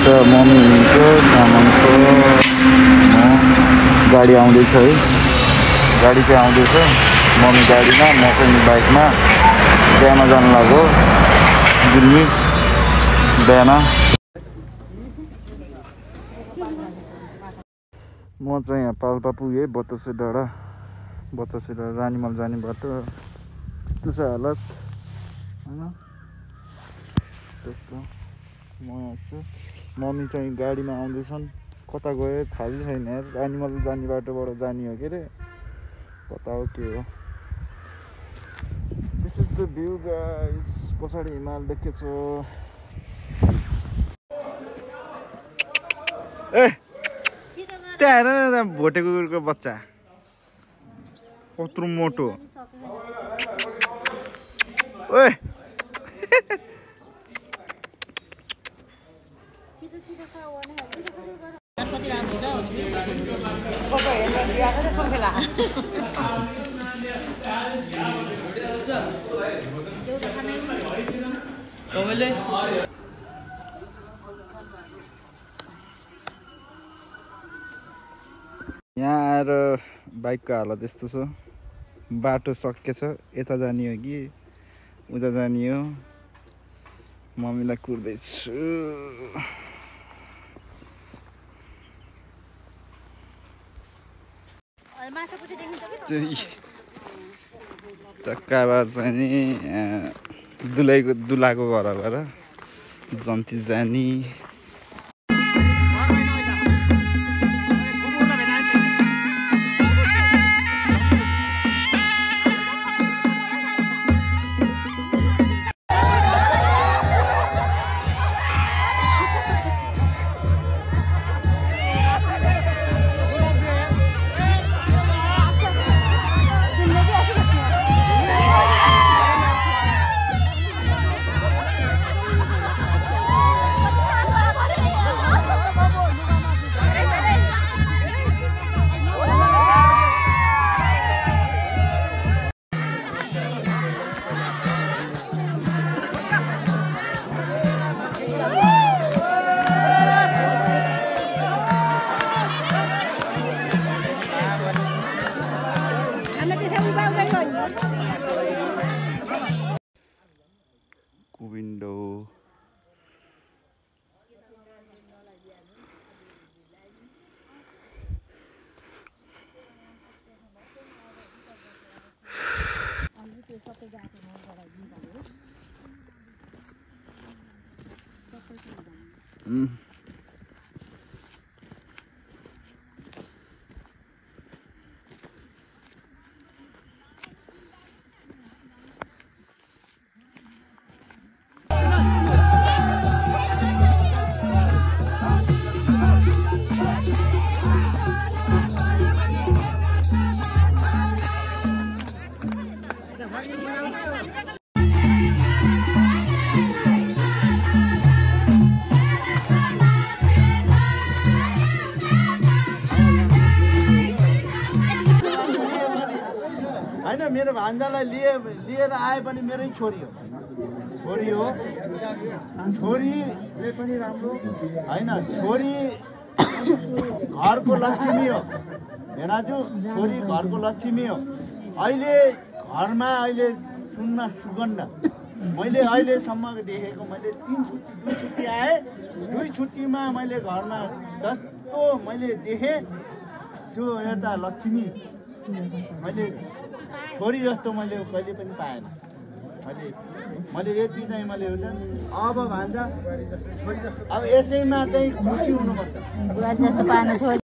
यता मम्मी हुनुहुन्छ सामानको गाडी आउँदैछ है गाडी चाहिँ आउँदैछ मम्मी गाडीमा म चाहिँ बाइकमा बिहान जानु लाग्यो दिल्ली बिहान म चाहिँ यहाँ पाल्पा पुगेँ बतासे डाँडा रानीमल जाने बाटो यस्तो छ हालत हैन त्यस्तो म यहाँ छु मम्मी चाहिँ गाडीमा आउँदैछन् कता गयो थाहा छैन यार रानीमल जाने बाटोबाट जाने हो के रे कता हो के हो this is the view guys पछाडि हिमाल देखेछ ए त्यहाँ हेर न भोटे कुकुरको बच्चा कत्रो मोटो ओए यहाँ आएर बाइकको हालत यस्तो छ बाटो सकिएछ यता जाने हो कि उता जाने हो मम्मीलाई कुर्दैछु टक्का बाद चाहिँ नि दुलाको घर भएर जन्ती जाने विन्डो मेरो भान्जालाई लिएर आए पनि मेरै छोरी हो छोरीले पनि राम्रो हैन छोरी घरको लक्ष्मी हो हेनाजु छोरी घरको लक्ष्मी हो अहिले घरमा अहिले सुन्न सुगन्ध मैले अहिलेसम्म देखेको मैले 2 छुट्टी आए 2 छुट्टीमा मैले घरमा जस्तो मैले देखेँ त्यो एउटा लक्ष्मी मैले छोरी जस्तो मैले कहिले पनि पाएन मैले यति चाहिँ मैले अब भान्जा अब यसैमा चाहिँ खुसी हुनुपर्छ